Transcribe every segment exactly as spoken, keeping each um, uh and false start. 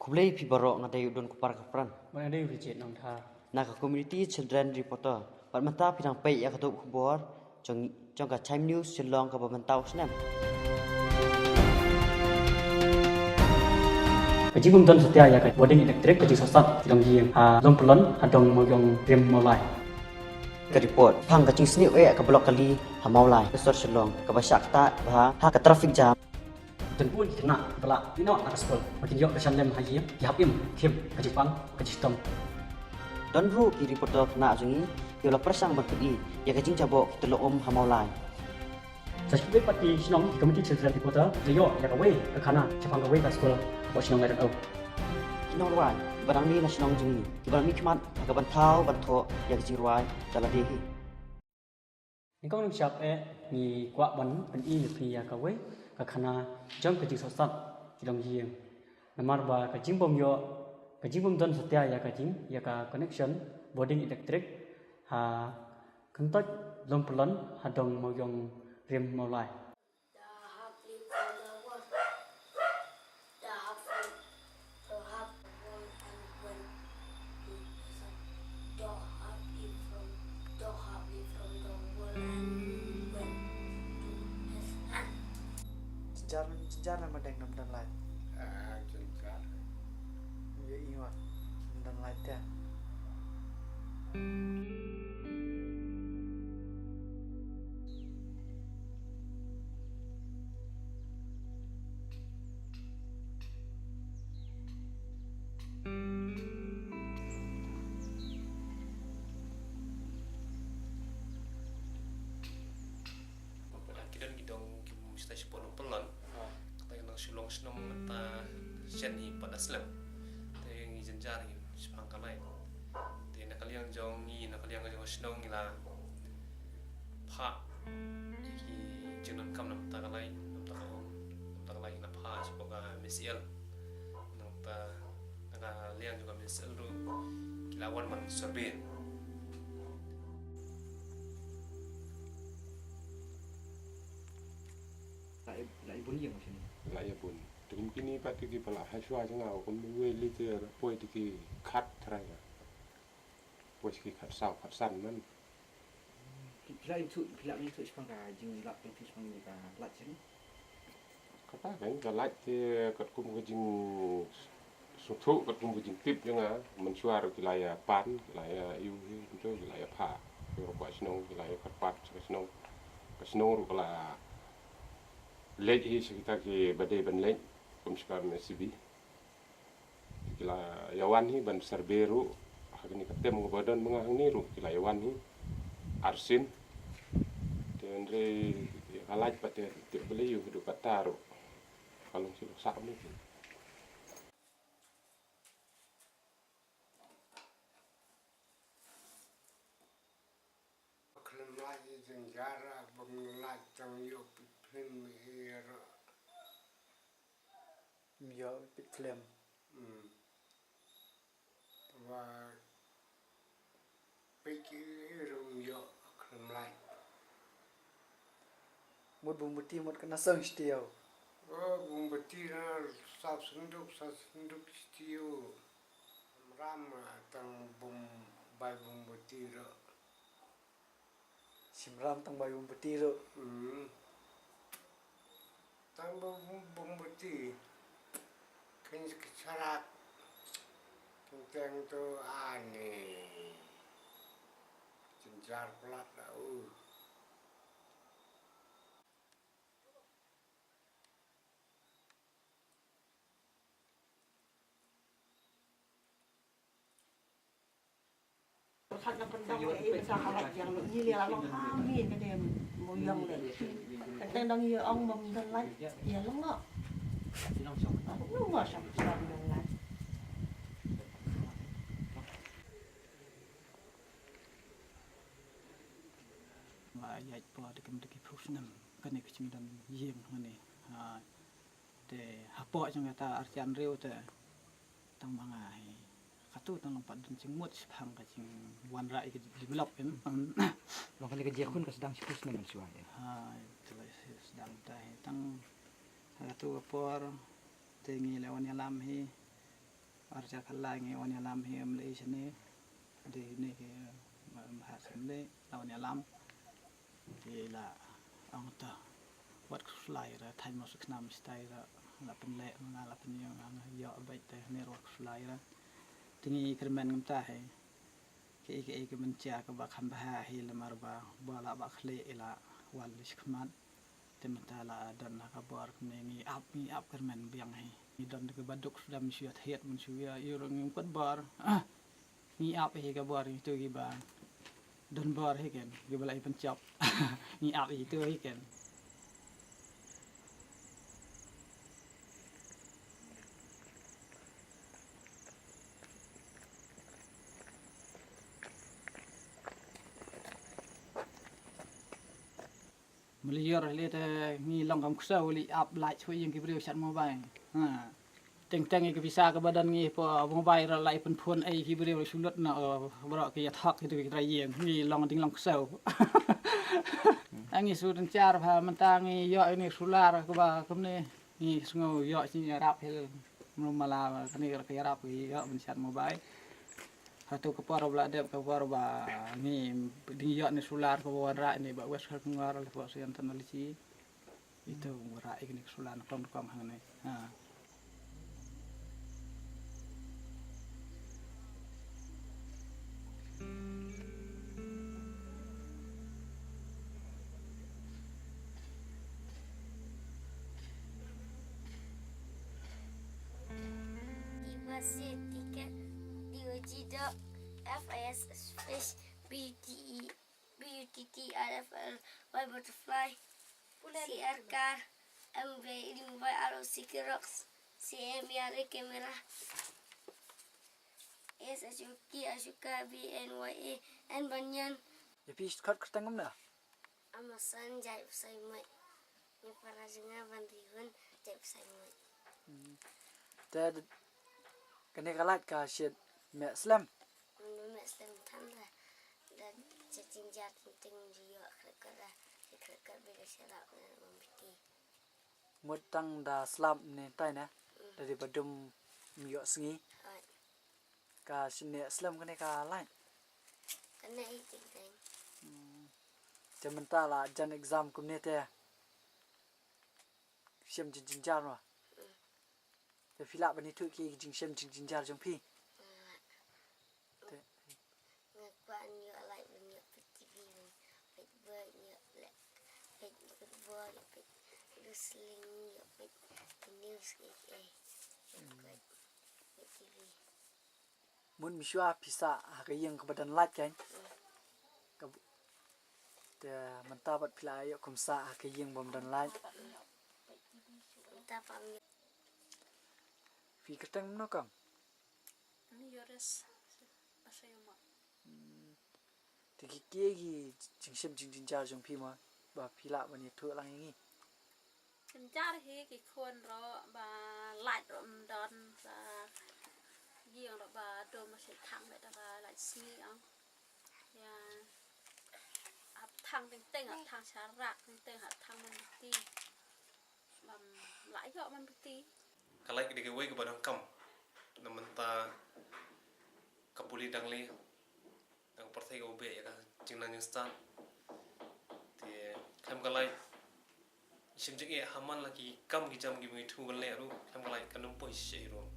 Khublei phi baroh, nga dei u Don Kupar Kapran. Nga dei u Richard Nongthar. Na ka Community Children Reporter. Bad mynta phi dang peit ïa ka dup khubor jong, jong ka Chime News Shillong kaba mynta u snem. Ka jingbym don satia ïa ka bording electric ka jingshortsat ki long ïing ha Longpyllon ha dong Mawiong Rim Mawlai. Ka report phang ka jingsniew eh ka block kali ha Mawlai, ka sor Shillong, kaba shah ktah bha ha ka traffic jam. Don bun ki khynnah ba la ïeh noh na ka skul ba kin ïoh ka shan lem ha ïing, ki hap im khim ka jingpang ka jingshitom. Don ruh ki reporter khynnah jong ngi kiba la pyrshang ban pyni ïa ka jingjaboh ki tyllong um ha Mawlai. Sa shibit pat ki shnong ki Community Children Reporter ki la ïoh ïa kawei ka khana shaphang kawei ka skul hapoh shnong Laitdong. Ki nongrwai kiba dang mih na shnong jong ngi kiba la mihkhmat ha ka ban thaw ban thoh ïa ka jingrwai da lade hi. Nyngkong nyngshap eh ngi kwah ban pyni ïa phi ïa kawei ka khana jong ka jingshortsat ki long ïing. Namar ba ka jingbym ïoh, ka jingbym don satia ïa ka jing, ïa ka connection bording electric ha kyntoit Longpyllon ha dong Mawiong Rim Mawlai. The hub leap from the world. The hub leap, the hub, the world and win. Dot hub leap from, dot hub leap from the world and win. To his hand. Jynjar, jynjar na madeng nam dan lai. Ah, jynjar. Ye iwa. Nam dan lai te. Ki don ki dong ki mustah shapoh Nongpyllon. Kata ki nang Shillong shnong mynta shen hi pat da slem. Te ngi jynjar ngi shaphang ka light. Te na ka liang jong ngi, na ka liang jong ka shnong ngi la phah ïa ki jingdonkam na ka bynta ka light, na ka bynta ka um, na ka bynta ka light ngi la phah shapoh ka M S E L. Na ka bynta na ka liang jong ka M S E L ruh ki la wan ban survey. La ïa, la ïa bun ïing shane. La ïa bun. Te kum kine pat ki ba la hashwa jong nga, kum uwei liter poi te ki khat trai nga. Poi te ki khat saw, khat san man. Phi, phi la ïathuh, phi la ïathuh shaphang ka jinglap jong phi shaphang ka light jong. Kata ka, ka light te katkum ka jing sngewthuh katkum ka jingtip jong nga, mynshuwa ruh ki la ïa pan, ki la ïa ïohi, kumto ki la ïa phah. Ki ruh kwah shnong, ki la ïa kyrpad sha ka shnong. Ka shnong ruh ka la leit hi sha kita kiba dei ban leit, kum sha ka M S C B. Ki la ïa wan hi ban survey ruh, ha kane ka tem kaba don ma nga hangne ruh, ki la ïa wan hi arsien. Te hynrei ka light pat te, te balei ïoh haduh katta ruh. Ka long shi long sah ne. Khlem lait ïa jynjar, bym lait tang ïoh peit film hi ruh. Ym ïoh peit film. Hmm. Ba peit ki ruh ym ïoh khlem lait. Mut bumbati mut ka na song shtiew. Oh, bumbati na sap synduk, sap synduk shtiew. Ram tang bum bai bumbati ruh. Shim ram tang bai bumbati ruh. Hmm. Tang bum, bumbati. Kyn ki charak. Kyn teng tu ani. Jynjar palat la u. Khat na pyndong ïa i bynta ka lait ïa ngi, la long ha mi ka dem mo yong le. Ka teng dang ïa ong bym don lait ïa long no. Long mo sham sham don lait. Ba ïaid por da kim da ki phew snem kane ka jingdon ïing hangne. Ha, te hapoh jong kata artian riew te tang ma nga hi. Katu tang long pat don jingmut shaphang ka jingwanrah ïa ka develop em. Long kane ka jingkhun ka sdang shi phew snem mynshuwa em. Ha, te la sdang ta hi tang ha katu ka por te ngi la wan ïalam hi. Ar hajar khatlai ngi wan ïalam hi em lei shane. Dei ne ki, em, ha sem lei la wan ïalam. Ki la ong ta wat khuslai ra thaiñ mo sukhnam stai ra la pynleh nga la pynïong nga ïoh bait te ne wat khuslai ra. Te ngi kyrmen ngam ta hi. Ki ki ki mynta ka ba kham bha hi lamar ba ba la ba khleh ila wal li shikmat. Te mynta la don ha ka bor kane ngi ap ngi ap kyrmen biang hi. Ngi don ka ba duk sdam shu thiat men shu ya yu rong ngi kwat bor. Ah, ngi ap hi ka bor ngi tu ki ba don bor hi ken ki ba la i pynchop. Ngi ap hi tu hi ken. Melior le te ngi long kam ksew li ap lait shu ïing ki briew shat mobile. Ha. Teng teng ki pisa ka ba don ngi po mobile ra lai pynphone ai ki briew shu lut na, oh, bro ki ïa thok ki tu ki trai ïing ngi long ding long ksew. Ngi su dang char pha mynta ngi ïoh ine solar ka ba kumne. Ngi sngew ïoh shi ïarap hi mala kane ka ïarap hi ïoh ban shat mobile. Hato ka por ba la dep ka por ba ngi ding ïoh ne solar ka ba wanrah ne ba wes ka ngor le pok sian tan li chi. Ito wanrah ine solar na kong kong hangne. Ha. Deposit ticket D O G dot F I S space B U T E B U T T R F L Y butterfly C R car M V D mobile R O C Xerox C M R A camera S H O K Ashoka B N Y A N banyan. Ïa phi khot kyrteng kumno? Amasan Jait Psai Mai. Ni para jnga ban rihun Jait Psai Mai. Hmm. Te kane ka lait ka shit me slem. Mun me slem than da. Da cha chin jar ting ting ji yo kre kre da. Ji kre kre be ka shara ko na mambiti. Mut tang da slap ne tai ne. Mm. Da di badum mi yo sngi. Hai. Ka shim ne slem kane ka lait. Kane i ting ting. Hmm. Te mynta la jan exam kumne te. Shem jing jing jar ma. Mm. Te phi lah ban ïathuh ki jingshem jing jing jar jong phi. Mm. Te. Nga kwah ngi ïoh lait ban ïoh peit T V ban peit boi ngi ïoh leh peit football ïoh peit wrestling ïoh peit news ki eh. Nga kwah peit T V. Mut mynshuwa phi sah ha ka ïing kaba don lait kan. Mm. Kab-, te mynta pat phi la ïoh kum sah ha ka ïing bym don lait. Mynta pat. Phi kyrteng mano kong? Ni Yores. Asayuma. Hmm. Te ki ki ki jingshem jing jing jar jong phi ma ba phi lah ban ïathuh lang ïa ngi. Jing jar hi ki khun ruh ba lait ruh ym don ba ïing ruh ba dum ba shu thang ba da ba lait sngi ong. Ïa hap thang teng teng hap thang sharak teng teng hap thang man ti. Bam lah ïoh man peti. Ka lait dei kawei kaba donkam. Na mynta ka pule dang le. Dang pyrthei ka uba ïa ka jingnang jingstad. Te khlem ka lait. Shim jingeh ha man la ki kam ki jam ki mui thu ban leh ruh. Khlem ka lait kan ym poi shisha hi ruh.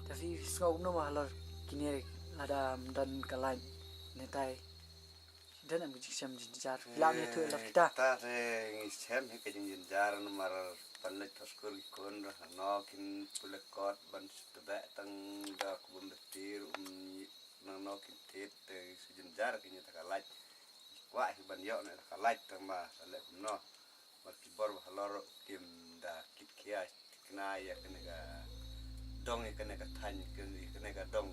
Te phi sngew kumno ma halor kine lada ym don ka lait ne tai? Don em ka jingshem jinjar. Phi lah ban ïathuh ïa la kita. Ta te ngi shem hi ka jingjynjar namar ban leit pha skul ki khun ruh hangno kin pule kot ban shu tbeh tang da ku bym bitir um nangno kin thied te ngi shu jynjar ki ngi ta ka lait. Kwah hi ban ïoh ne ta ka lait tang ba sa leh kumno. Bad ki bor ba halor ruh kim da kit khia thikna ïa kane ka dong ïa kane ka thaiñ ïa kane ka dong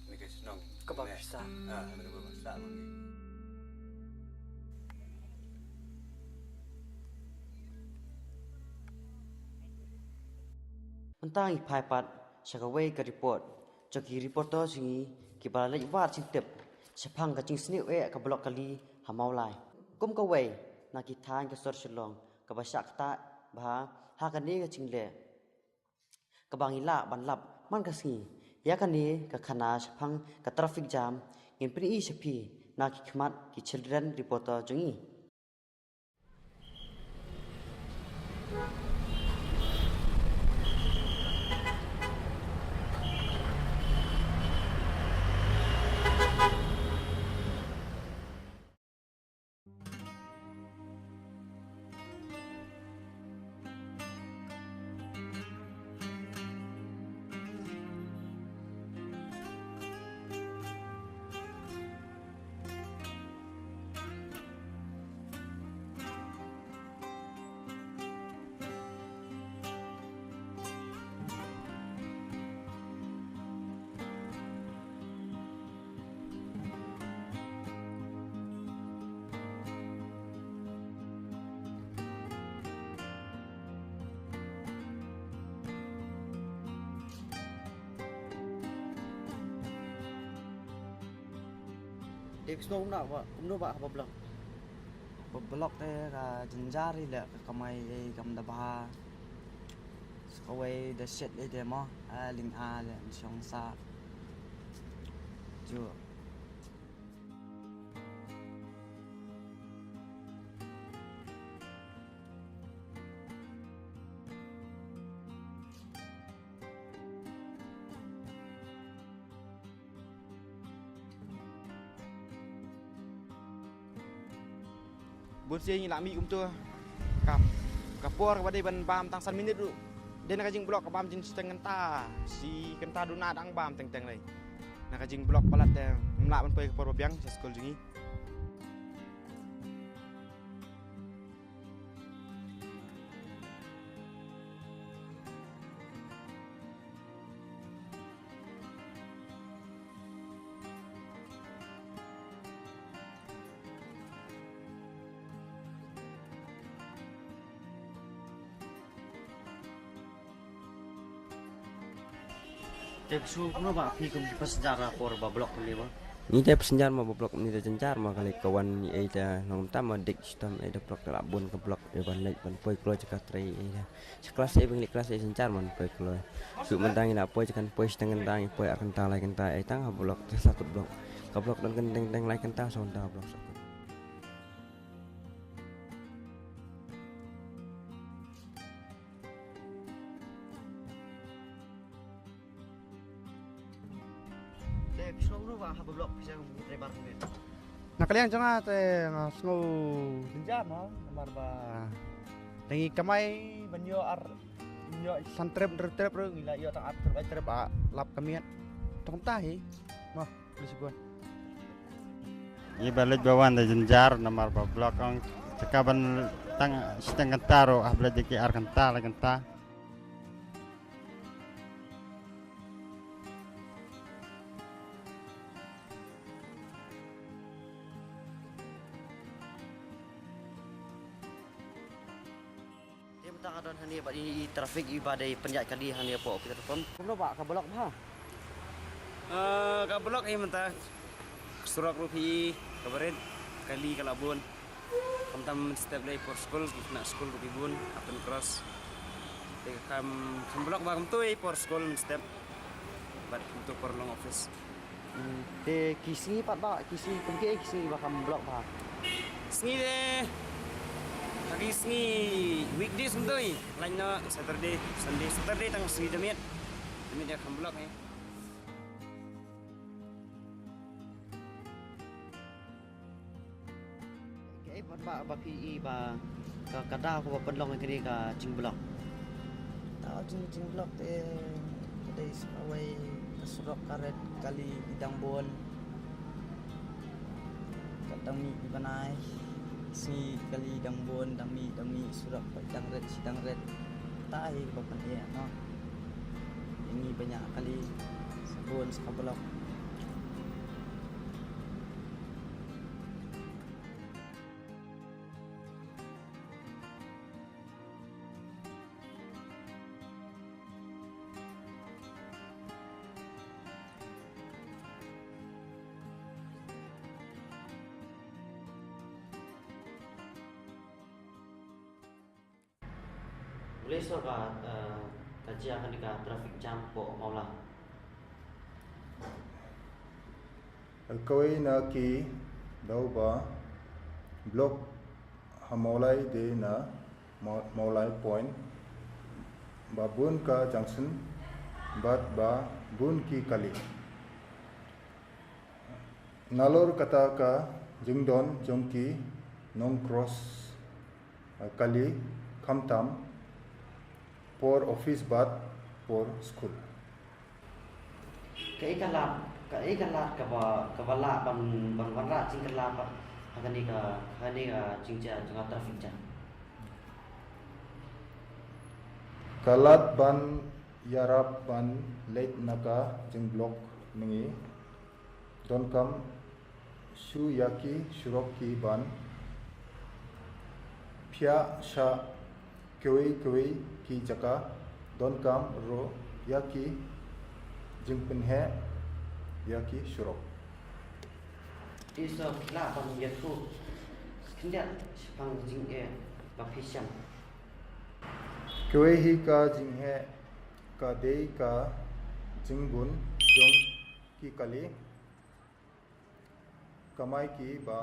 kane ka shnong. Kaba pisa. Ah, kaba pisa. Mynta ngi phai pat sha kawei ka report jong ki reporter jong ngi kiba la leit wad jingtip shaphang ka jingsniew eh ka block kali ha Mawlai. Kum kawei na ki thaiñ ka sor Shillong kaba shah ktah bha ha kane ka jingleh kaba ngi lah ban lap man ka sngi ïa kane ka khana shaphang ka traffic jam, ngin pyni sha phi na ki khmat ki children reporter jong ngi. Dei phi sngew kumno ba, kumno ba haba block? Ba block te ka jynjar hi leh, ka kamai ei kam da bha. Sa kawei da shet ei te mo, a ling a leh shong sa. Ju. Bun sien ngi la mih kumto. Ka, ka por kaba dei ban bam tang san minit ruh. Dei na ka jingblock ka bam jin shiteng kynta. Shi kynta duna dang bam teng teng lei. Na ka jingblock palat te ym lah ban poi ka por ba biang sha skul jong ngi. Te phi sngew kumno ba phi kum passenger ha por ba block kumne ba? Ngi te passenger ma ba block kumne te jynjar ma, ka lei ka wan ei te nongtam ma dik shitom ei te block te la bun ka block ei ban leit ban poi kloi jaka trei ei te. Sha klas ei ba ngi leit klas ei jynjar man poi kloi. Shu mynta ngi la poi jaka poi shiteng kynta ngi poi ar kynta lai kynta ei tang ha block te sa kut block. Ka block don kynta teng lai kynta sa kynta block sa kut. Te phi sngew kumno ba haba block phi sha driver kumne? Na ka liang jong nga te nga sngew jynjar mo, namar ba te ngi kamai ban ïoh ar, ïoh san trip, hynriew trip ruh ngi la ïoh tang ar trip, ai trip, ah, lap ka miet. Tang ta hi mo, please go. Ngi ba leit ba wan da jynjar namar ba block ong te ka ban tang shiteng kynta ruh hap leit da ki ar kynta lai kynta. Te mynta nga don hangne bad i, i traffic iba dei pynïaid kali hangne hapoh petrol pump. Kumno ba ka block bha? Eh, ka block hi mynta surok ruh phi kaba rit, kali ka la bun. Khamtam mynstep lei por skul, ki khynnah skul ruh ki bun, hap ban cross. Te kam, kam block ba kumto ei por skul mynstep. Bad kumto por long office. Hmm, te ki sngi pat ba, ki sngi kum kiei ki sngi ba kam block bha? Sngi te, ha ki sngi weekdays kumto ei, laiñ noh Saturday, Sunday, Saturday tang sngi jamiet. Jamiet ïa kam block ei. Kaei pat ba, ba phi i ba ka, ka daw kaba pynlong ïa kane ka jingblock? Daw jing, jingblock te ka dei sa kawei ka surok ka rit, kali ki dang bun. Ka dang mih ki bnai, sngi kali dang bun, dang mih, dang mih, surok pat dang rit, shi dang rit. Kata hi kaba pyneh noh. Ïa ngi ba ñiah kali sa bun sa ka block. Khublei sor ba, eh, ka jia kane ka traffic jam hapoh Mawlai. Kawei na ki daw ba block ha Mawlai dei na Maw-, Mawlai Point, ba bun ka junction bad ba bun ki kali. Nalor kata ka jingdon jong ki nong cross, eh, kali khamtam por office bad por school. Kaei ka lad, kaei ka lad kaba, kaba lah ban, ban wanrah jingkylla pat ha kane ka, ha kane ka jingjia jong ka traffic jam? Ka lad ban ïarap ban leit na ka jingblock mynne, donkam shu ïa ki surok ki ban phiah sha kawei kawei ki jaka, donkam ruh ïa ki jingpynheh ïa ki surok. Te sor, lah ban ïathuh khyndiat shaphang ka jingeh ba phi shem? Kawei hi ka jingeh ka dei ka jingbun jong ki kali. Kamai ki ba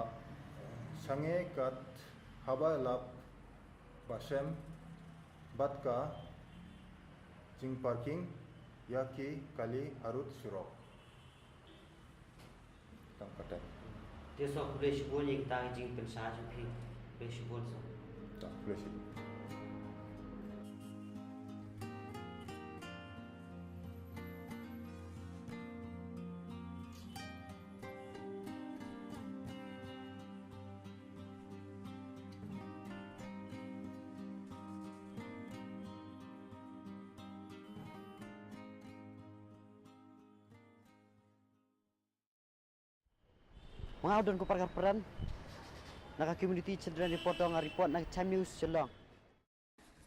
shange kat haba lap ba shem bad ka jingparking ïa ki kali harud surok. Tang kata. Te sor, khublei shibun ïa kita ki jingpynshai jong phi. Khublei shibun sor. Tang, khublei shibun. Nga u Don Kupar Kharpran na ka Community Children Reporter, nga report na ka Chime News Shillong.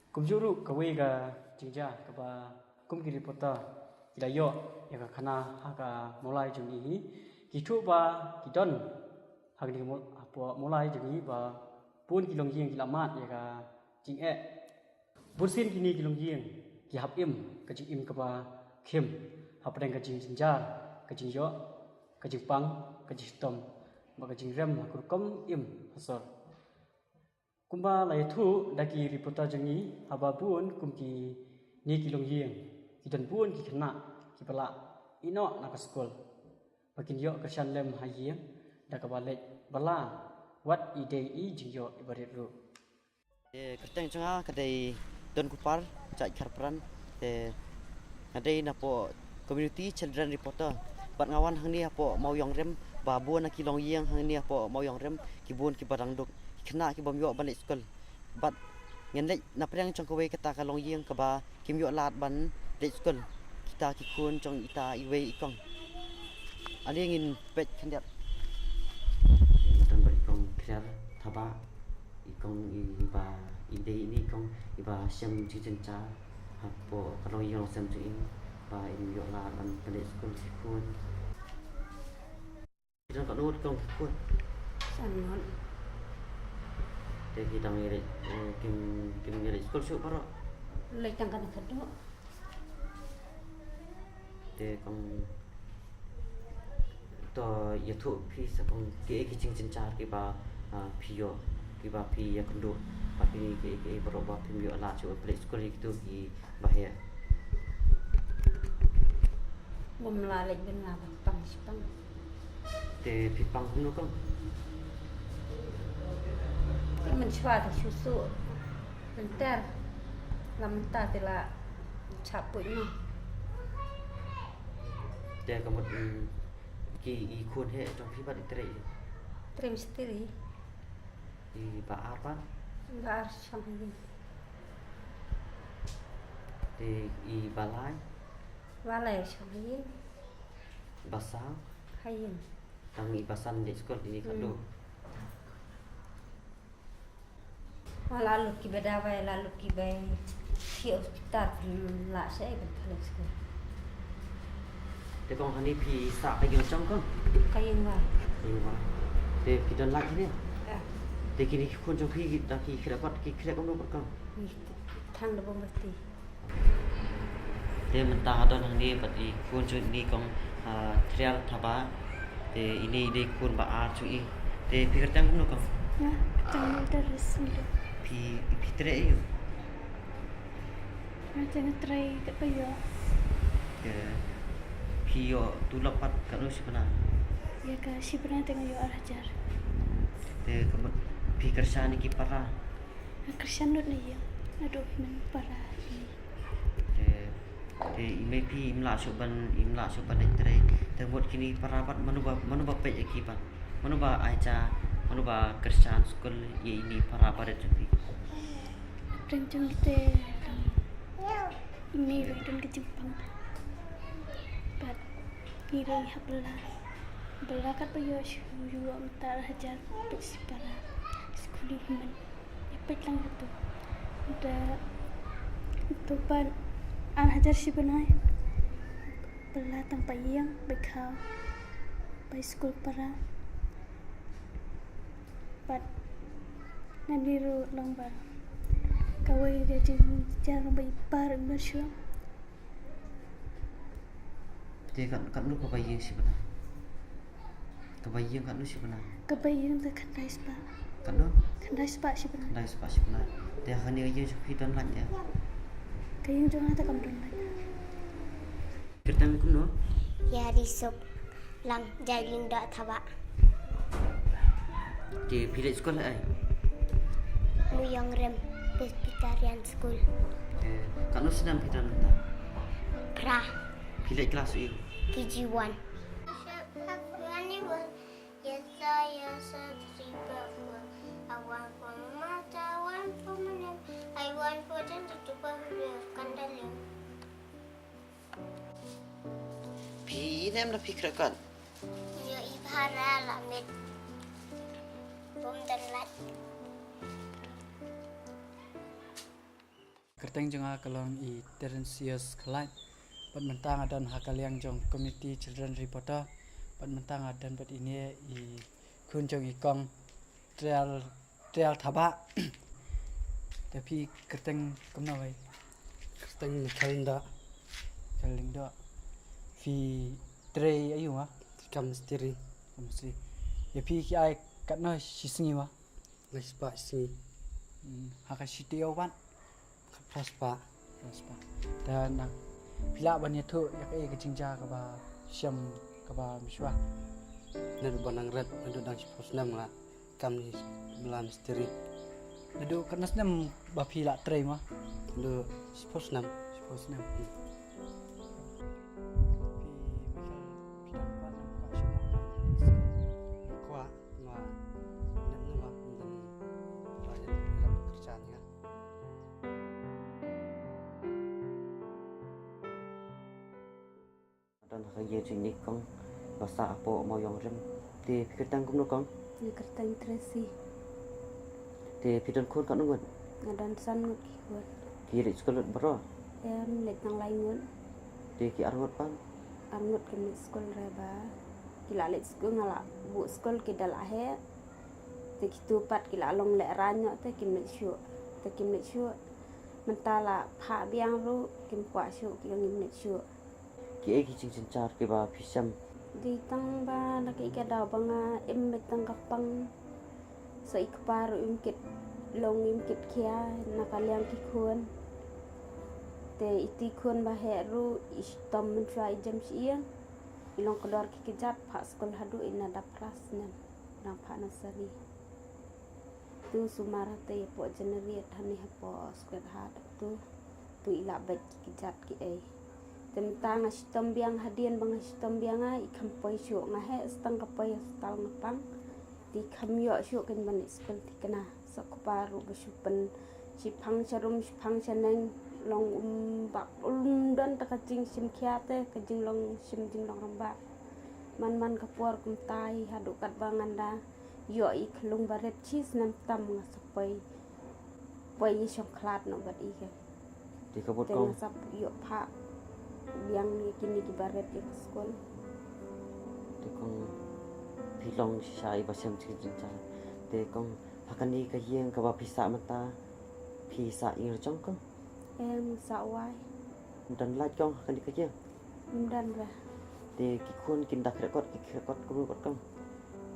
Kumjuh ruh kawei ka jingjia kaba kum ki reporter ki la ïoh ïa ka khana ha ka Mawlai jong ngi hi. Ki thuh ba ki don ha kane ka Maw-, hapoh Mawlai jong ngi ba bun ki longïing ki la mad ïa ka jingeh. Bunsien kine ki longïing ki hap im ka jingim kaba khim hapdeng ka jingjynjar, ka jingïoh, ka jingpang, ka jingshitom bad ka jingrem ha ka rukom im ha sor. Kumba la ïathuh da ki reporter jong ngi, haba bun kum kine ki longïing ki don bun ki khynnah kiba la ïeh noh na ka skul ba kin ïoh kyrshan lem ha ïing da kaba leit bylla wat i dei i jingïoh iba rit ruh. Te kyrteng jong nga ka dei Don Kupar Jait Kharpran. Te nga dei napoh Community Children Reporter. Bad nga wan hangne hapoh Mawiong Rim, ba bun na ki longïing hangne hapoh Mawiong Rim ki bun kiba dang duk, ki khynnah ki bym ïoh ban leit skul. Bad ngin leit na pdeng jong kawei kata ka longïing kaba kim ïoh lad ban leit skul, kita ki khun jong ita iwei i kong. Ale ngin peit khyndiat. Nga don bad i kong Khriar Thabah, i kong iba, i dei ine i kong iba shem jingjynjar hapoh ka longïing longsem jong i, ba im ïoh lad ban pynleit skul ki khun. Ki don katno ngut kong ki khun? San ngut. Te ki dang ïaleit, eh, kim, kim ïaleit skul shuh baroh? Leit tang kane ka duk. Te kong, to ïathuh phi sa kong, kiei ki jingjynjar kiba, ah, phi ïoh, kiba phi ïakynduh bad kine kiei kiei baroh ba phim ïoh lad shuh ban pynleit skul ïa kito ki ba heh. Bym lah leit, bym lah ban pang shi pang. Te phi pang kumno kong? Te mynshuwa te shu suk lynter, la mynta te la shah poi noh. Te ka mut, mm, ki i khun heh jong phi bad i trei? Trei mistri. I ba ar pat? I ba ar shong ha ïing. Te i ba lai? Ba lai shong ha ïing. Ba saw? Ha ïing. Tang i ba san leit skul, ine ka duk. Nga la lut kiba dawai, la lut kiba ïa hospital, la sha ei ban pynleit skul. Te kong, hangne phi sah ka ïing jong kong? Ka ïing wai. Ka ïing wai. Te phi don lait hangne? Te kine ki khun jong phi da ki khreh pat, ki khreh kumno pat kong? Ki Hang da bom bati. Te mynta nga don hangne bad i khun jong i kong, ah, Trial Thabah. Te ine i dei khun ba ar jong i. Te phi kyrteng kumno kong? Nga kyrteng Mildred Rismilo. Phi, phi trei aiu? Nga te nga trei katba ïoh. Te phi ïoh tulop pat katno shi bnai? Ïa ka shi bnai te nga ïoh ar hajar. Te ka mut phi kyrshan ïa ki para? Nga kyrshan lut na ïing, naduh hynmen para ine. Te, te i mei phi im lah shuh ban, im lah shuh ban leit trei. Te mut kine para pat mano ba, mano ba peit ïa ki pat? Mano ba ai ja, mano ba kyrshan skul ïa ine para barit jong phi? Pdeng jong te, um, i mei ruh i don ka jingpang. Bad ngi ruh ngi hap bylla. Bylla katba ïoh shu ïoh mynta ar hajar, peit shi para. Skul ïoh hynmen. Ïa peit lang hato. Da to pat ar hajar shi bnai. Bylla tang ba ïeng, ba khaw, ba skul para. Bad ngan ïa ruh long ba kawei ka jingjar ba i par i mar shuwa. Te kat, katno kaba ïeng shi bnai? Kaba ïeng katno shi bnai? Kaba ïeng te khyndai spah. Katno? Khyndai spah shi bnai. Khyndai spah shi bnai. Te ha kane ka ïing jong phi don light ïa? Ka ïing jong nga te kam don light. Kyrteng kumno? Ïa Risop Lang Jai Lyngdoh Thabah. Te phi leit skul ha ei? Mawïong Rim Presbyterian School. Te katno snem phi don mynta? Phra. Phi leit klas aiu? K G one. Yes, I, yes, I, three, four, four. I want for my mother, I want for my name. I want for them to, to, to, to, Kandalin. Phi ïa ne em da phi khreh kot? Ïa i para la met. Bom dan lat. Kyrteng jong nga ka long i Terencius Khlait. Bad mynta nga don ha ka liang jong Community Children Reporter. Bad mynta nga don bad ine i khun jong i kong Trial, Trial Thabah. Te phi kyrteng kumno wei? Kyrteng Michael Lyngdoh. Michael Lyngdoh. Phi trei aiu ma? Kam mistri. Kam mistri. Ïa phi ki ai katno shi sngi ma? Lai spah shi sngi. Hmm, ha ka shi taïew pat? Phra spah. Phra spah. Te na phi lah ban ïathuh ïa kaei ka jingjia kaba shem kaba mynshuwa? Naduh ba nang rat, naduh dang shiphew snem nga kam ni bylla mistri. Naduh katno snem ba phi lah trei ma? Naduh shiphew snem. Shiphew snem. Hmm. Phi, phi don kwah, kwah shuh ma? Kwah, nga nep nang ma, ym don ba ïa rap kyrshan ïa nga. Don ha ka ïing jong i kong ba sah hapoh Mawïong Rim. Te phi kyrteng kumno kong? Nga kyrteng Tracy. Te phi don khun katno ngut? Nga don san ngut ki khun. Ki leit skul lut baroh? Em, leit tang lai ngut. Te ki ar ngut pat? Ar ngut kim leit skul re ba ki la leit skul, nga la buh skul ki da la heh. Te kitu pat ki la long lehraiñ noh te kim leit shuh. Te kim leit shuh. Mynta la phah biang ruh kim kwah shuh, ki ong ngim leit shuh. Kiei ki jingjynjar kiba phi shem? Dei tang ba na kaei ka daw ba nga im beit tang ka pang. Sa i kpa ruh im kit long im kit khia na ka liang ki khun. Te iti khun ba heh ruh i shitom mynshuwa i jem shi ïing. I long kdor ki kjat, phah skul haduh i na dap phra snem. Dang phah nursery. Tu sumar hate hapoh January, thani hapoh Sacred Heart tu. Tu i lah beit ki kjat kiei. Te mynta nga shitom biang, hadien ba nga shitom biang nga, i kham poi shuh, nga heh sa tang ka poi hospital nga pang. Te i kham ïoh shuh kein ban leit skul thikna. Sa kpa ruh ba shu pyn, shiphang sharum shiphang shaneng, long um bak, um don ta ka jingshim khia te, ka jinglong shim jinglong rangbah. Man man ka por kumta hi haduh katba ngan da ïoh i khyllung barit, shi snem tam nga sa poi, poi ïashong khlad noh bad i ka. Te ka mut kong, nga sap ïoh phah biang ïa kine ki barit ïa ka skul. Te kong, phi long shisha iba shem jingïaseng. Te kong, ha kane ka ïing kaba phi sah mynta, phi sah ïing la jong kong? Em, sa wai. Ym don light kong ha kane ka ïing? Ym don re. Te ki khun kin da khreh kot, ki khreh kot kumno kot kong?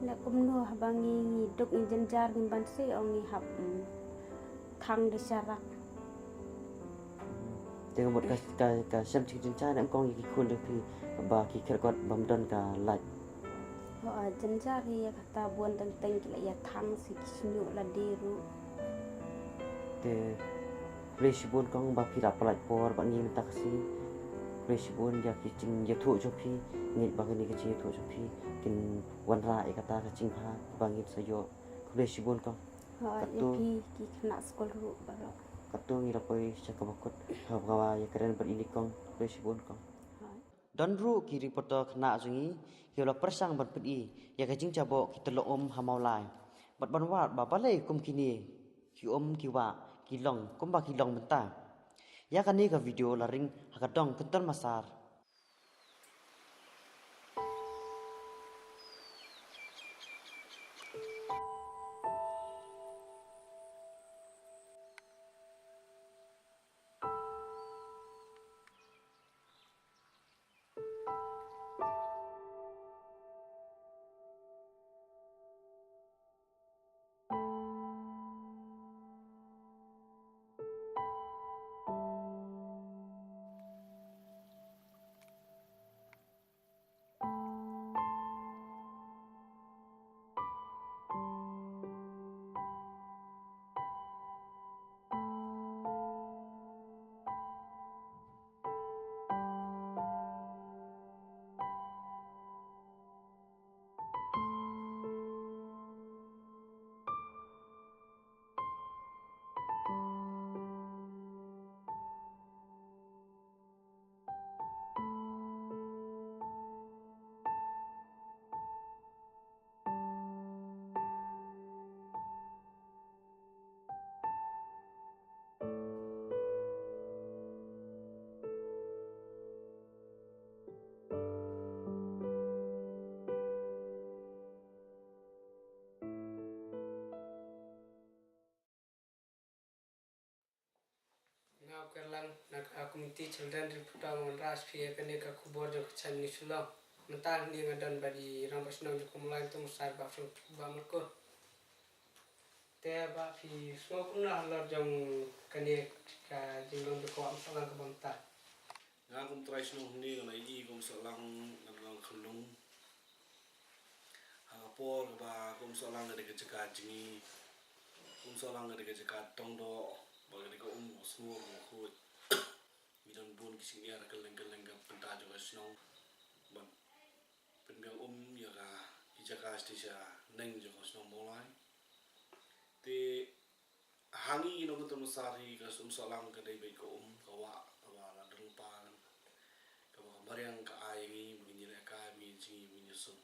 Leh kumno haba ngi, ngi duk ngi jynjar ngi ban sih, ong ngi hap, mm, thang da sharak. Te ka mut ka, ka, ka shem jingjynjar ne em kong ïa ki khun jong phi ba ki khreh kot bym don ka light? Ho, ah, jynjar hi ïa kata, bun teng teng ki la ïa thang sih, ki shñiuh lade ruh. Te khublei shibun kong ba phi la pynlait por bad ngi mynta ka sngi. Khublei shibun ïa ki jingïathuh jong phi. Ngeit ba kane ka jingïathuh jong phi kin wanrah ïa kata ka jingbha ba ngin sa ïoh. Khublei shibun kong. Hooid, ïa phi ki khynnah skul ruh baroh. Katto ngi la poi sha kaba kut ha kaba ïakren bad ine kong. Khublei shibun kong. Hooid. Don ruh ki reporter khynnah jong ngi kiba la pyrshang ban pyni ïa ka jingjaboh ki tyllong um ha Mawlai bad ban wad ba balei kum kine ki um ki wah ki long kumba ki long mynta. Ïa kane ka video la ring ha ka dong Kynton Massar. Nga u Kerlang na ka Community Children Reporter, nga wanrah sha phi ïa kane ka khubor jong ka Channel News Shillong. Mynta hangne nga don bad i Rangbah Shnong jong ka Mawlai Kynton Massar, Bah Frank, Bah Marco. Te Bah, phi sngew kumno halor jong kane ka jinglong jong ka wah Umsohlang kaba mynta? Nga kum trai shnong hangne nga la ïohi ka Umsohlang nga la long khunlung. Ha ka por kaba ka Umsohlang ka dei ka jaka jngi, ka Umsohlang ka dei ka jaka tongdoh, ba ka dei ka um ka sngur ka khuid. Ngi don bun ki jingïar kylleng kylleng ka bynta jong ka shnong. Ban pynbiang um ïa ka, ki jaka shisha neng jong ka shnong Mawlai. Te ha ngi ki nongkynton Massar hi ka Umsohlang ka dei beit ka um, ka wah kaba la don lypa, kaba ka mariang ka ai ngi ba ngin ïalehkai, ba ngin jngi, ba ngin ïasum.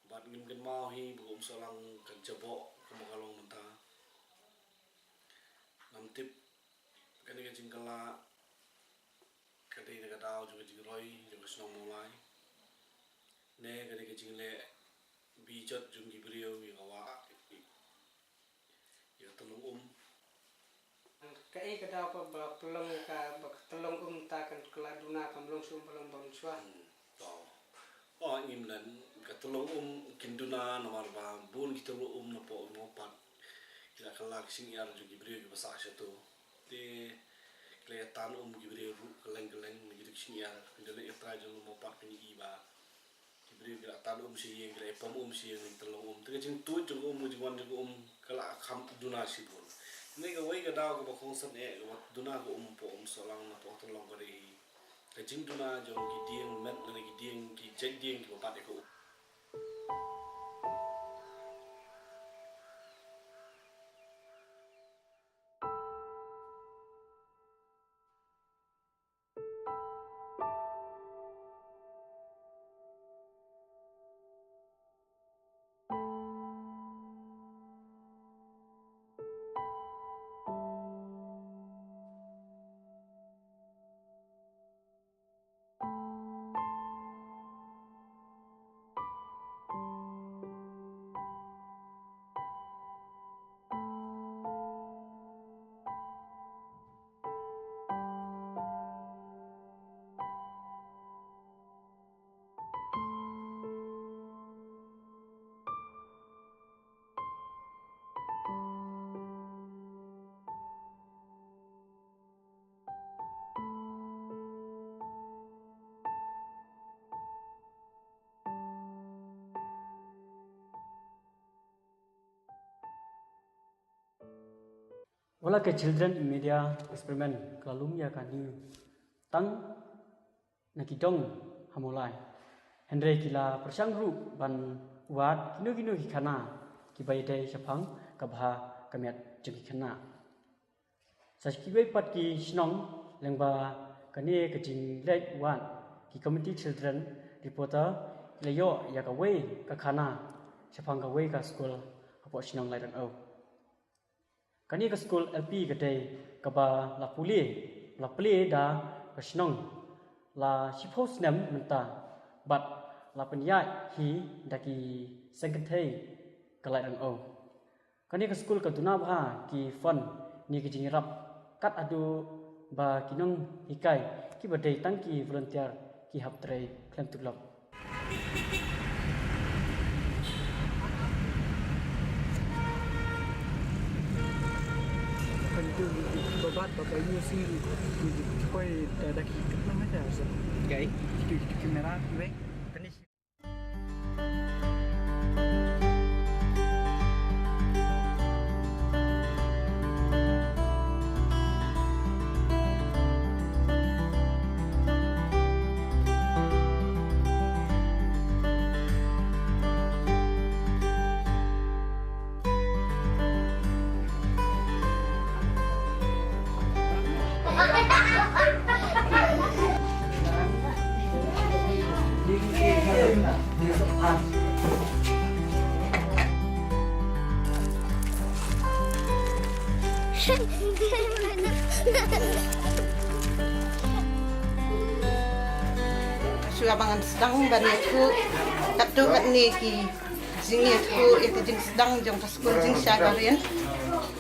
Bad ngim kynmaw hi ba ka Umsohlang kan jaboh kumba ka long mynta. Ngam tip kane ka jingkylla ka dei na ka daw jong ka jingroi jong ka shnong Mawlai, ne ka dei ka jingleh bijot jong ki briew ïa ka wah, ïa ka tyllong um. Kaei ka daw kaba pynlong ka, ba ka tyllong um ta kan kylla duna, kam long shuh ba long ba mynshuwa? Hmm, to. Oh, ngim don ka tyllong um kin duna namar ba bun ki tyllong um napoh Mawpat ki la kylla ki jingïar jong ki briew kiba sah shato. Te ki la ïa tan um ki briew ruh kylleng kylleng na ki jingïar. Kin da leit ïa trai jong Mawpat kin ïohi ba ki briew ki la tan um sha ïing, ki la ïa pom um sha ïing na ki tyllong um. Te ka jingtuid jong ka um, ka jingwan jong ka um ka la kham duna shibun. Kane kawei ka daw kaba kongsan eh kaba duna ka um hapoh Umsohlang napoh tyllong ka dei hi ka jingduna jong ki dieng met lane ki dieng, ki jait dieng kiba bat ïa ka um. Wat la ka Children in Media Experiment ka la lum ïa kane tang na ki dong ha Mawlai, hynrei ki la pyrshang ruh ban wad kino kino ki khana kiba ïadei shaphang ka bha ka miat jong ki khynnah. Sa kiwei pat ki shnong lyngba kane ka jingleit wad, ki Community Children Reporter ki la ïoh ïa kawei ka khana shaphang kawei ka skul hapoh shnong Laitryngew. Kane ka skul L P ka dei kaba la pule, la plie da ka shnong la shiphew snem mynta bad la pynïaid hi da ki seng kynthei ka Laitryngew. Kane ka skul ka duna bha ki fund ne ki jingïarap kat haduh ba ki nonghikai kiba dei tang ki volunteer ki hap trei khlem tulop. Kan tu babat babai ni sini tu koi dah dah kita nama dah. Okay. Itu itu kamera tu eh. Kan ni Shuwa ba ngan sdang ban ïathuh katto katne ki jingïathuh ïa ka jingsdang jong ka skul jingshai barian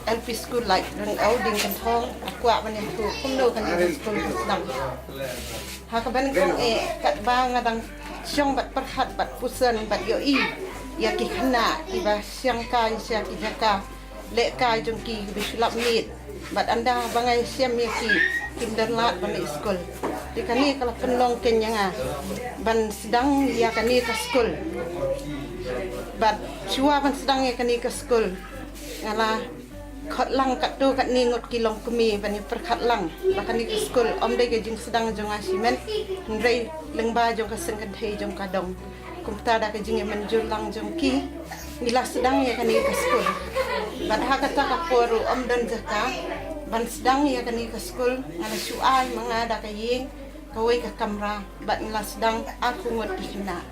L P School Laitryngew Diengkynthong, nga kwah ban ïathuh kumno kane ka skul ka sdang. Ha kaba nyngkong eh, katba nga dang shong bad pyrkhat bad pyrshang bad ïohi ïa ki khynnah kiba shang kai sha ki jaka lehkai jong ki ba shu lap miet bad ynda ba nga ïashem ïa ki kim don lad ban leit skul. Te kane ka la pynlong keiñ ïa nga ban sdang ïa kane ka skul. Bad shuwa ban sdang ïa kane ka skul, nga la khot lang katto katne ngut ki longkmie ban ïa pyrkhat lang ba kane ka skul ym dei ka jingsdang jong nga shimet, hynrei lyngba jong ka seng kynthei jong ka dong. Kumta da ka jingïamynjur lang jong ki, ngi la sdang ïa kane ka skul. Bad ha kata ka por ruh ym don jaka ban sdang ïa kane ka skul, nga la shu ai ma nga da ka ïing kawei ka kamra bad ngi la sdang arphew ngut ki khynnah.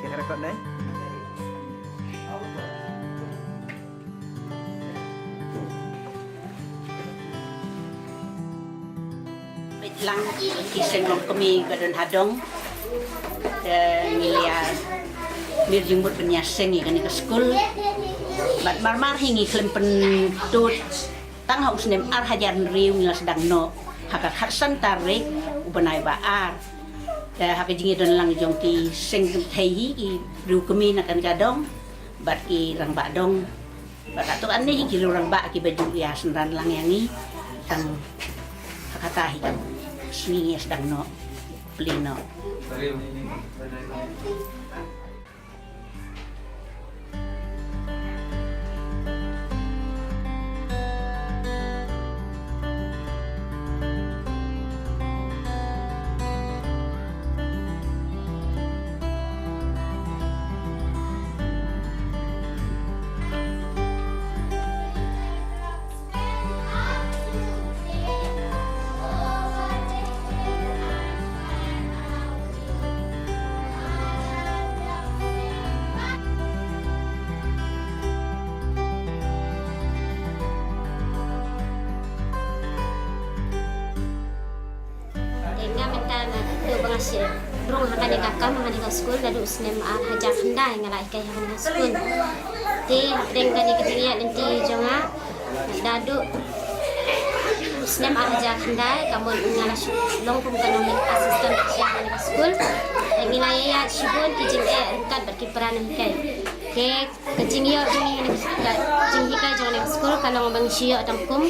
Kita record, Nay. Bad lang ki seng longkmie ba don ha dong, te ngi la ïa mir jingmut ban ïaseng ïa kane ka skul. Bad marmar hi ngi khlem pyntud, tang ha u snem ar hajar hynriew ngi la sdang noh ha ka khatsan tarik u bnai ba ar. Te ha ka jingïadon lang jong ki seng kynthei hi, ki briew kmie na kane ka dong bad ki rangbah dong. Bad katto katne hi ki riew rangbah kiba ju ïa synran lang ïa ngi tang ha kata hi ka sngi ngi sdang noh, plie noh. Te nga mynta nga, to ba nga shu rung ha kane ka kam, ha kane ka skul, naduh u snem ar hajar khyndai nga la hikai ha kane ka skul. Te hapdeng kane ka jingïaid lynti jong nga, naduh u snem ar hajar khyndai, ka mut nga la shu long kum ka nonghikai assistant teacher ha kane ka skul. Te ngi la ïaid shibun ki jingeh ryngkat bad ki para nonghikai. Te ka jingïoh jong ngi ha kane ka, ka jinghikai jong kane ka skul ka long ba ngi shu ïoh tang kum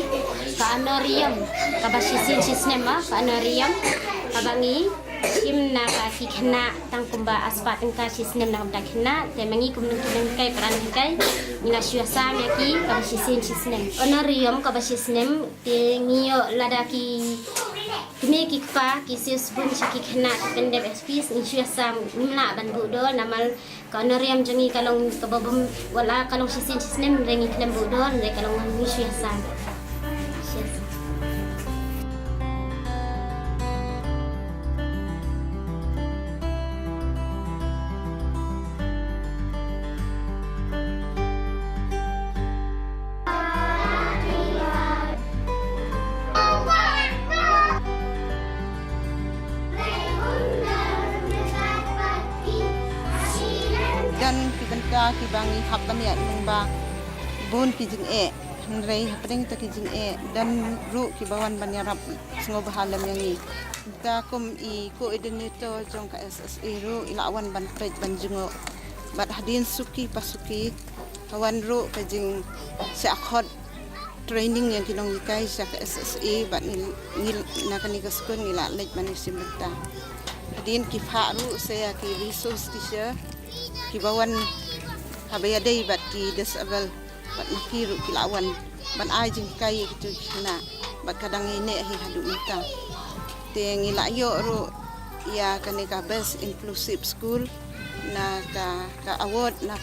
ka honorarium, kaba shisien shisnem ma ka honorarium, kaba ngi Shim na ka ki khynnah tang kumba arspah tyngka shi snem na ka bynta khynnah, te ma ngi kum nonghikai para nonghikai ngi la shu ïasam ïa ki kaba shisien shisnem. Honorarium kaba shisnem te ngi ïoh lada ki kmie ki kpa ki siew sbun sha ki khynnah ki pyndep S Ps, ngi shu ïasam, ngim lah ban buh dor namar ka honorarium jong ngi ka long kaba bym, wat la ka long shisien shisnem, hynrei ngi khlem buh dor, hynrei ka long ngi shu ïasam. Shu ïasam. Don ki bynta kiba ngi hap ban ïaid lyngba bun ki jingeh, hynrei hapdeng kita ki jingeh don ruh kiba wan ban ïarap sngewbha lem ïa ngi. Nga kum i coordinator jong ka S S A ruh i la wan ban peit ban jngoh. Bad hadien suki pa suki ka wan ruh ka jingshah khot training ïa ki nonghikai sha ka S S A, bad ngi, ngi na kane ka skul ngi la leit ban ïashim bynta. Hadien ki phah ruh sa ïa ki resource teacher kiba wan haba ïadei bad ki disable, bad ma ki ruh ki la wan ban ai jinghikai ïa kito ki khynnah, bad ka dang ïaineh hi haduh mynta. Te ngi la ïoh ruh ïa kane ka best inclusive school na ka, ka award na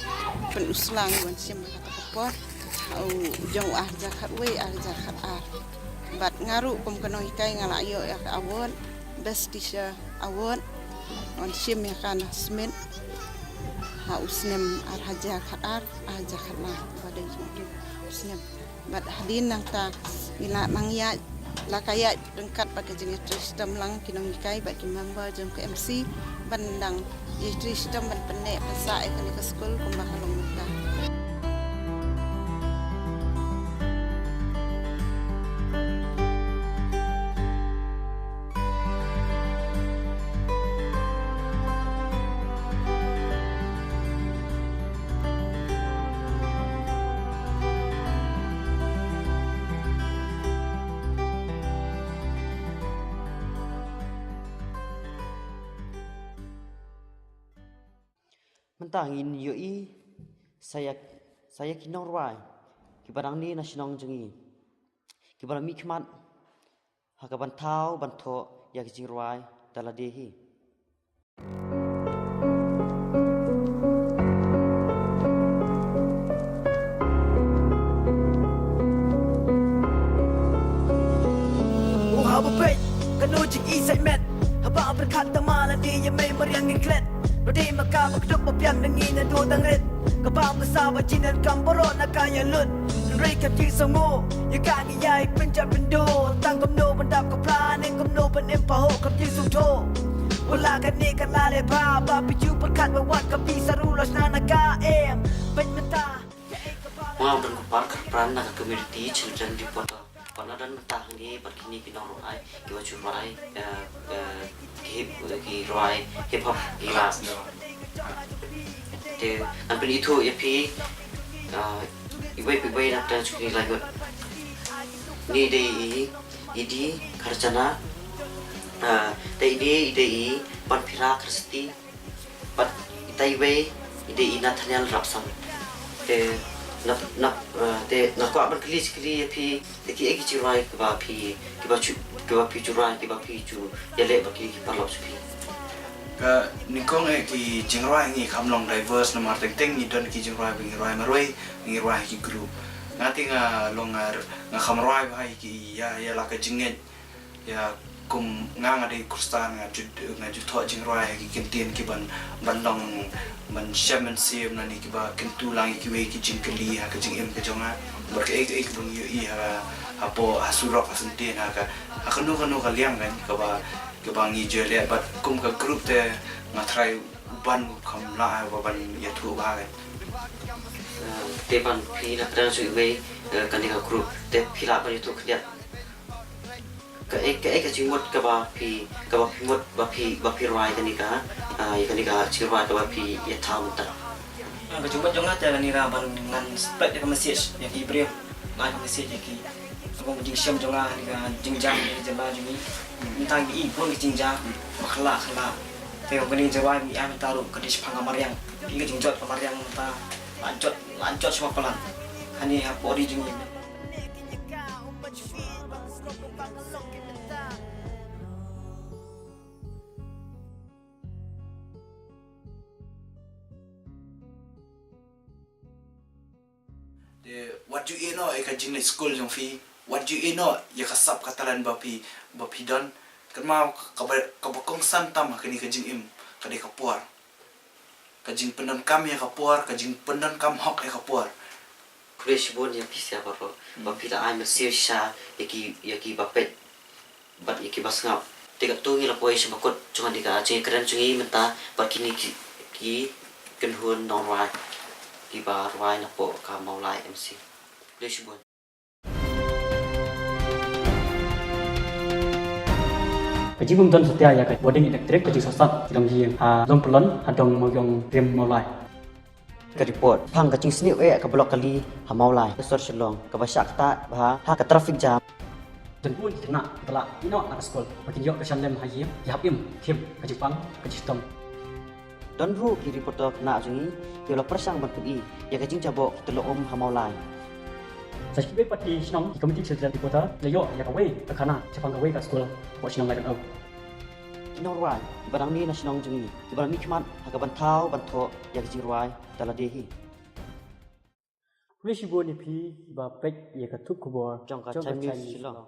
Pynuslang wan shim ha kata ka por ha u jong u ar hajar khatwei, ar hajar khatar. Bad nga ruh kum ka nonghikai nga la ïoh ïa ka award, best teacher award, wan shim ïa ka na Smit ha u snem ar hajar khatar, ar hajar khatlar, ba dei jong u snem. Bad hadien nangta ngi la nang ïaid, la ka ïaid ryngkat bad ka jingïatreilang ki nonghikai bad ki member jong ka M C ban dang ïatreilang ban pynneh pynsah ïa kane ka skul kumba ka long mynta. Mynta ngin ïohi sa ïa, sa ïa ki nongrwai kiba dang ne na shnong jong ngi, kiba la mihkhmat ha ka ban thaw ban thoh ïa ki jingrwai da lade hi. U haba peit kano jing i sait met, haba pyrkhat tama lade ïa mei mariang ngi klet. Lade ma ka ba kduk ba biang na ngi na do dang rit. Ka bam ka sa ba jin el kam baroh na ka ïa lut. Hynrei ka ti sa mo ïa ka ngi ïai pynjah pyndoh. Tang kumno ban dap ka plan, ne kumno ban im paho ka ti suk tho. Wala kane ka la le ba, ba pi ju pyrkhat ba wat ka pi sa ru la shna na ka em. Peit mynta. Nga u don ka par ka pran na ka community children reporter. Pat na don mynta hangne bad kine ki nongrwai kiba ju rwai, eh, eh, ki hip, ki rwai hip hop ki rap. Te ngan pynithuh ïa phi, eh, iwei pa iwei na ka bynta jong kine ki la ïoh. Ine i dei i Idi Kharjana, eh, te ine i dei i Panphira Kharsti. Bad ita iwei i dei i Nathaniel Rapsang. Te na, na, eh, te nga kwah ban kylli shi kylli ïa phi, te kiei ki jingrwai kiba phi, kiba ju, kiba phi ju rwai, kiba phi ju ïaleh bad ki, ki paralok jong phi? Ka nyngkong eh ki jingrwai ngi kham long diverse namar teng teng ngi don ki jingrwai ba ngi rwai marwei, ngi rwai ki group. Nga te nga long nga, nga kham rwai bha ïa ki ïa, ïa la ka jingngeit. Ïa kum nga nga dei Khristan nga ju, nga ju thoh jingrwai ha ki kyntien ki ban, ban long, ban shem mynsiem lane kiba kyntu lang ïa kiwei ki jingkylli ha ka jingim ka jong nga. Bad kaei kaei kaba ngi ïohi ha, hapoh, ha surok, ha syntien, ha ka, ha kano kano ka liang kan kaba, kaba ngi ju leh bad kum ka group te nga trai u ban u kham lah ba ban ïathuh bha kan. Eh, te ban phi na ka dang shu iwei, eh, kane ka group te phi lah ban ïathuh khyndiat. Kaei, kaei ka jingmut kaba phi, kaba phi mut ba phi, ba phi rwai kane ka, ah, ïa kane ka jingrwai kaba phi ïa thaw mynta? Ah, ka jingmut jong nga te kane ka ban ngan spread ïa ka message ïa ki briew. Ngan ka message ïa ki, Ka bang ka jingshem jong nga ha kane ka jingjia, ha kane ka jylla jong ngi. Mynta ngi i bun ka jingjia ba khlaiñ khlaiñ. Te kane ka jingrwai ngi ai mynta ruh ka dei shaphang ka mariang. Phi, ka jingjot ka mariang mynta la jot, la jot sha ba palat. Hangne hapoh ri jong ngi. Te wat ju ïeh noh ïa ka jingleit skul jong phi, wat ju ïeh noh ïa ka sap ka talent ba phi, ba phi don. Kynmaw, kaba, kaba kongsan tam ha kane ka jingim ka dei ka por. Ka jingpyndonkam ïa ka por, ka jingpyndonkam hok ïa ka por. Khublei shibun ïa phi sha baroh ba phi la ai mynsiem shisha ïa ki, ïa kiba peit bad ïa kiba sngap. Te katto ngi la poi sha ba kut jong kane ka jingïakren jong ngi mynta bad kine ki, ki kynhun nongrwai kiba rwai napoh ka Mawlai M C. Khublei shibun. Ka jingbym don satia ïa ka bording elektrik, ka jingsngewsih ki long hi ha Longpylon, ha dong Mawiong Rim Mawlai. Ka report shaphang ka jingsniew eh ka block kali ha Mawlai, ka sor Shillong, kaba shah ktah bha ha ka traffic jam. Don bun ki khynnah kiba la ïeh noh na ka skul ba kin ïoh ka shan lem ha ïing, ki hap im khim ka jingpang ka jingshitom. Don ruh ki reporter khynnah jong ngi kiba la pyrshang ban pyni ïa ka jingjaboh ki tyllong um ha Mawlai. Sa shisien pat ki shnong, ki komiti Children Reporter, la ïoh ïa kawei ka khana shaphang kawei ka skul hapoh shnong Laitdongew. Ki nongrwai kiba dang mih na shnong jong ngi kiba la mihkhmat ha ka ban thaw ban thoh ïa ka jingrwai da lade hi. Khublei shibun ïa phi ba peit ïa ka thup khubor jong ka Channel News Shillong.